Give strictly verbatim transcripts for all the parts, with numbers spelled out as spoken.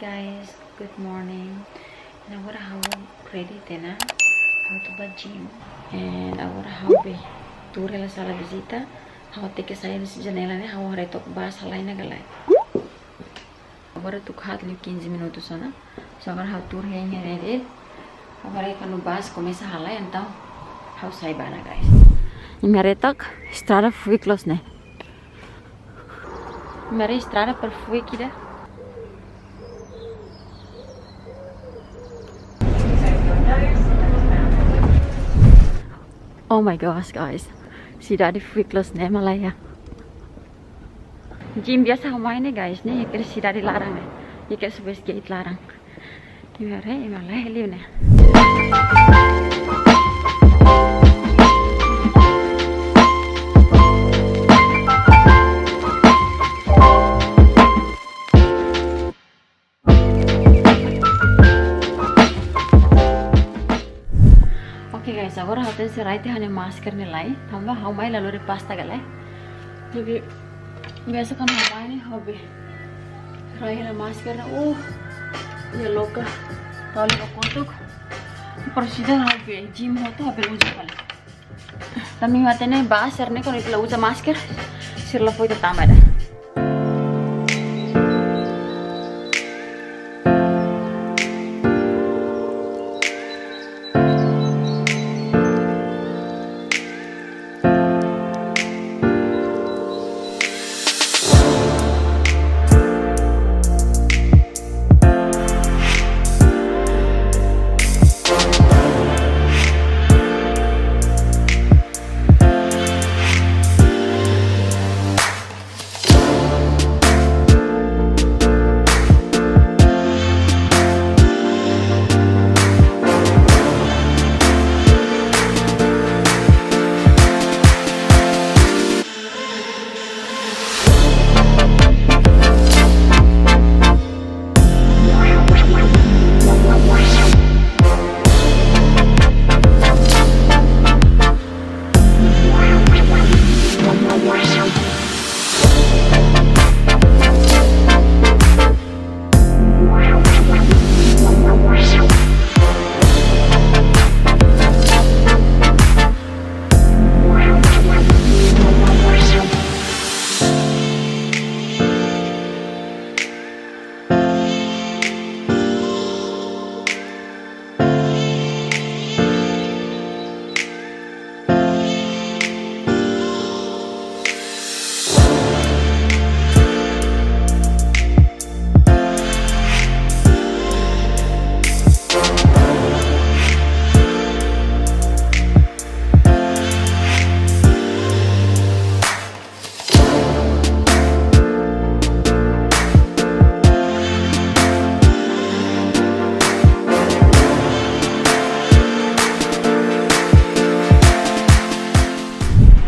Guys, good morning. And agora ha'u ready tiha ona. Ha'u atu bá gym. And agora ha'u be tuur hela sala vizita. Ha'u tenke sai husi janela ne'e, ha'u haree took bus halai ona ka lae. Agora tuku haat liu quinze minutos ona. So agora ha'u tuur hein hela de'it. Agora kuandu bus komesa halai, entaun ha'u sai bá ona, guys. Imi haree took, estrada fuik loos ne'e. Imi haree estrada perfeito ida. Oh my gosh, guys. Sidade fuik loos ne'e, Malaya. Gym biasa ha'u mai ne'e, guys, ne'e iha sidade laran ne'e. Iha Westgate laran. Imi haree, imi haree liu ne'e. Oke guys, agora ha'u tenke rai tiha ha'u-nia masker ne'e lai. Tanba ha'u mai la lori pasta ka lae. Jadi biasa kuandu ha'u mai ne'e ha'u be rai hela masker ne'e. Uh, ya loka. Tali ba kotuk. Presiza ha'u be gym hotu ha'u be uza fali. Tanba imi hatene bá sira ne'e kuandu ita la uza masker, sira la fó ita tama ida.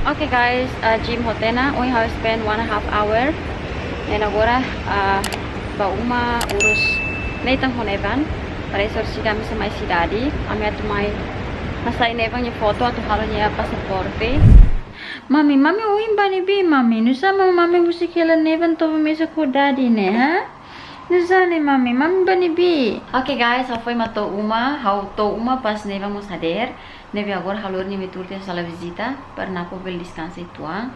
Oke guys, uh, gym hotu ona, ohin ha'u spend one and a half hour. And agora, uh, bá uma urus Nathan ho Nevan. Para orsida ami sei mai sidade, ami atu mai hasai Nevan nia foto atu halo nia pasaporte. Mami, mami ohin bá ne'ebé, mami? Nusá mak mami husik hela Nevan toba mesak ho daddy ne'e, ha? Nusá ne'e, mami? Mami bá ne'ebé? Oke guys, ha'u foin mak to'o uma, ha'u to'o uma pas Nevan mós hadeer. Ne'ebé agora ha'u lori nia mai tuur tiha sala vizita, para nia bele deskansa uitoan.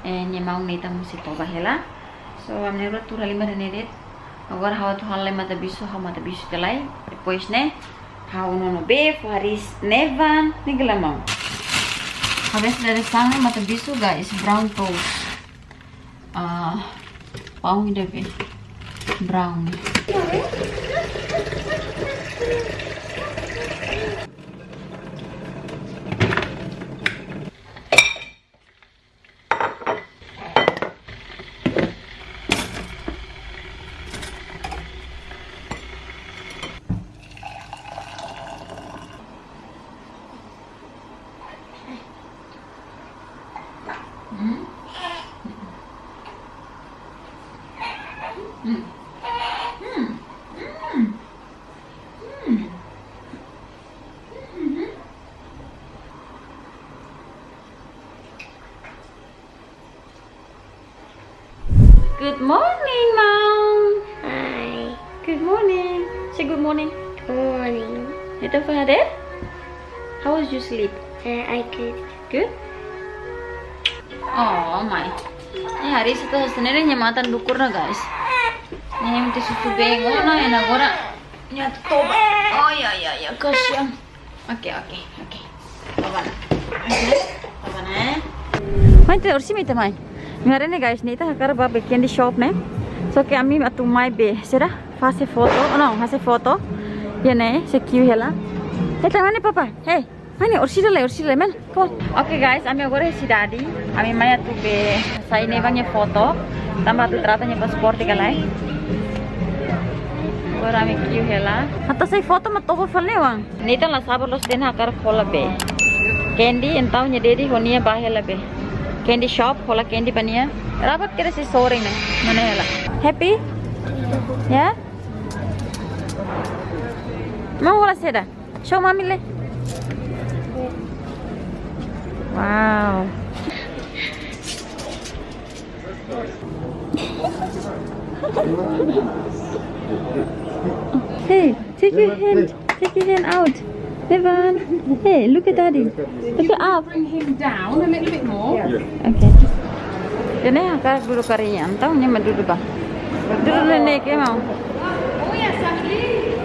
Eh, nia maun Nathan mós sei toba hela. So, ami na'in-rua tuur halimar iha ne'e de'it. Agora ha'u atu halai matabixu, ha'u matabixu tiha lai. Depois ne'e, ha'u nono bee, fó hariis Nevan, ne'e gela mau. Habis dari sana matabixu, guys, brown toast. Ah, paun ida be brown. Good morning, Mom. Hi. Good Morning. Say good morning. Morning. Neita foin haree? How was your sleep? Uh, I good. Good? Oh my. Eh, hari itu sebenarnya nia matan dukur ona, guys. Nia mesti susu beng ona, nia agora nia toba. Oh ya ya ya, kasihan. Oke, oke, oke. Toba ona. Oke, toba ona. Mai, te ursi mai te mai. Mai haree ne'e, guys, ne'e ita hakarak bá be candy shop ne'e. Só ke ami atu mai be, será? Fase foto, oh, no, fase foto. Iha ne'e, sei kiu hela. Hei, te mai ne'e, papa. Hei, mai ne'e, ursi dale, ursi dale, men. Come on. Oke, guys, ami agora iha sidade. Ami mai atu be hasai Nevan nia foto. Tanba atu trata nia pasaporte ka lae. Agora ami kiu hela. Atu hasai foto mak toba fali ne'e, oan. Nathan la sabar loos, dehan hakarak hola be candy, entaun nia daddy ho nia bá hela be candy shop, hola candy ba nia. Rabat kere sei sorin ne'e, mana hela. Happy? Ya? Mau hola saida? Show mami lai. Wow. Hey, take your hand, take your hand out. Nevan, hey, look at daddy. Look it up. Bring him down a little bit more. Okay. Ida-ne'e hakarak dudu kariñan, entaun nia mak dudu bá. Dudu ne'e ke mau. Oh yes, Ashley.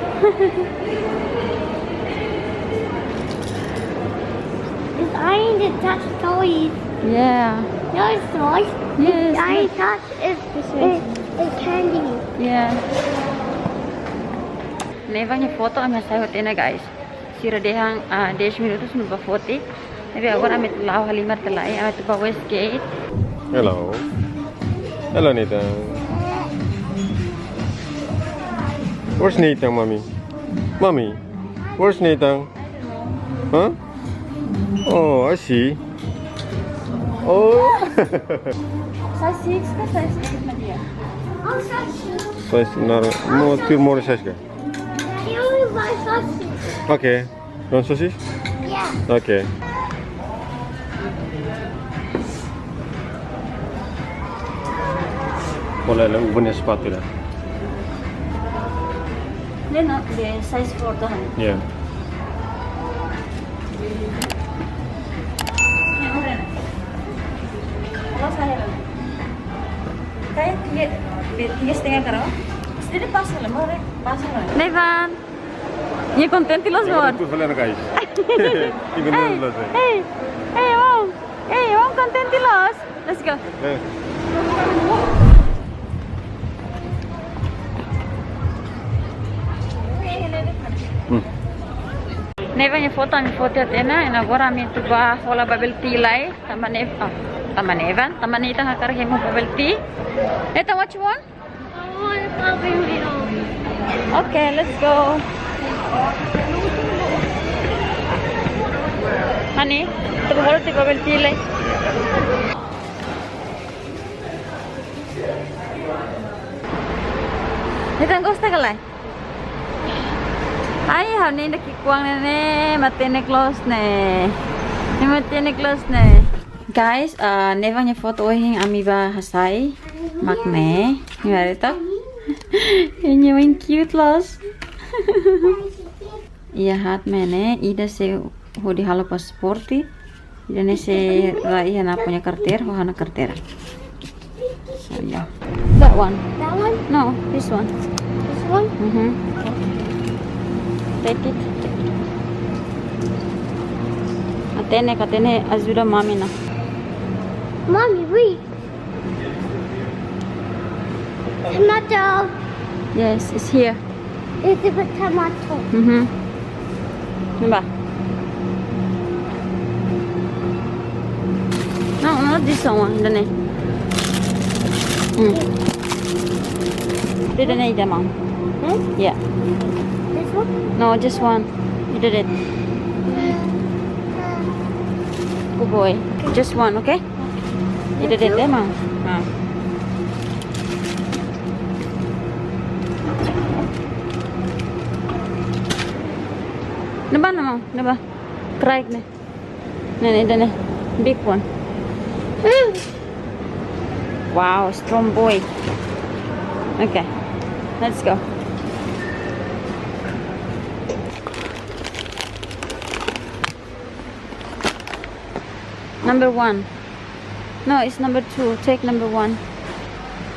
It's eyeing the touch toys. Yeah. No, it's toys. Yes, it's eyeing look. Touch is, is, is candy. Yeah. Nevan nia foto ami hasai hotu ona, guys. Sira dehan, ah, dez minutos mak bá foti. Tapi agora ami atu la'o halimar tiha lai, ami atu bá Westgate. Hello. Hello, Nathan. Where's Nathan, mommy? Mommy, where's Nathan? Huh? Oh, I see. Oh. Size six ka size eight mak nia? Size nara, mau tiru mau size ka? Can we buy sausage? Okay. You want sausage? Yeah. Okay. Boleh lah, ubahnya sepatu dah. Dia nak, dia size four tu kan? Ya. Yang mana? Kalau saya lah. Kayak tiga, tiga setengah karo. Sedikit pas lah, mau deh, pas lah. Nevan. Nia kontente loos, amor. Tuh kalian, guys. Ini benar loos, eh. Hey, hey, Om. Hey, Om kontente loos. Let's go. Eh. Hmm. Nevan nia foto, ami foti tiha ona, i agora ami atu bá hola bubble tea lai. Tanba Nev-, oh, tanba Nevan, tanba Nathan hakarak hemu bubble tea. Nathan, what you want? I want a bubble tea. Okay, let's go. Honey, atu hola tiha bubble tea lai. Nathan gosta ka lae? Ai, ha'u-nia ida ki'ikoan ne'e, matenek loos ne'e. Ne'e matenek loos ne'e. Guys, ah, Nevan nia foto ohin ami bá hasai mak ne'e. Nia haree to? Nia oan cute loos. Iha haat mak ne'e, ida sei hodi halo pasaporte. Ida-ne'e sei rai iha nia punya karteira, ho ha'u-nia karteira. So, yeah. That one. That one? No, this one. This one? Mm-hmm. Take it. Matenek, matenek, ajuda mami ona. Mommy, wait. Tomato. Yes, it's here. It's a tomato. Mm-hmm. Nampak? No, not this one, ida-ne'e. Hmm. Ida-ne'e ida, Mom. Hmm? Yeah. This one? No, just one. Ida de'it. Good boy. Just one, okay? Ida de'it, Mom. Ah. Ne'ebá, Mom, ne'ebá. Craig ne'e. Ne'e, ne'e, ida-ne'e. Big one. Wow, strong boy. Okay, let's go. Number one. No, it's number two. Take number one.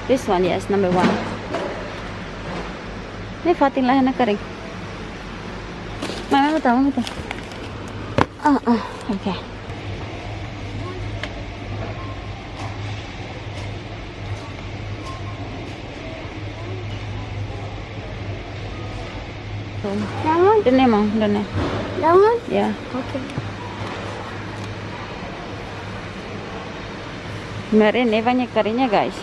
This one, yes, number one. Ne'e fatin lae ona karik. Mai, mai, mata, mai, mata. Ah, ah, okay. That one? Done, Mom, done. That one? Yeah. Okay. Meren ne'e banyak karinya, guys.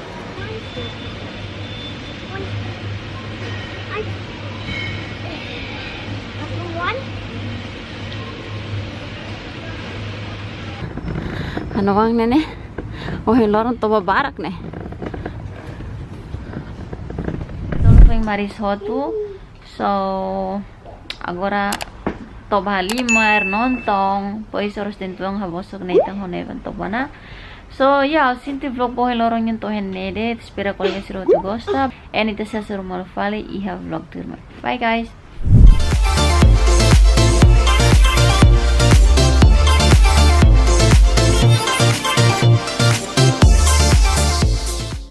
One? Ha'u-nia oan ne'e ne'e. Ohin loron toba barak ne'e. Entaun foin maris hotu. So, agora toba halimar, nonton, depois oras tentuang ha'u bosok Nathan ho Nevan toba ona. So, ya, ha'u sente vlog ba ohin loron nian to'o iha ne'e de'it, espera kolega sira hotu gosta. Entaun ita sei hasoru malu fali iha vlog tuirmai. Bye, guys.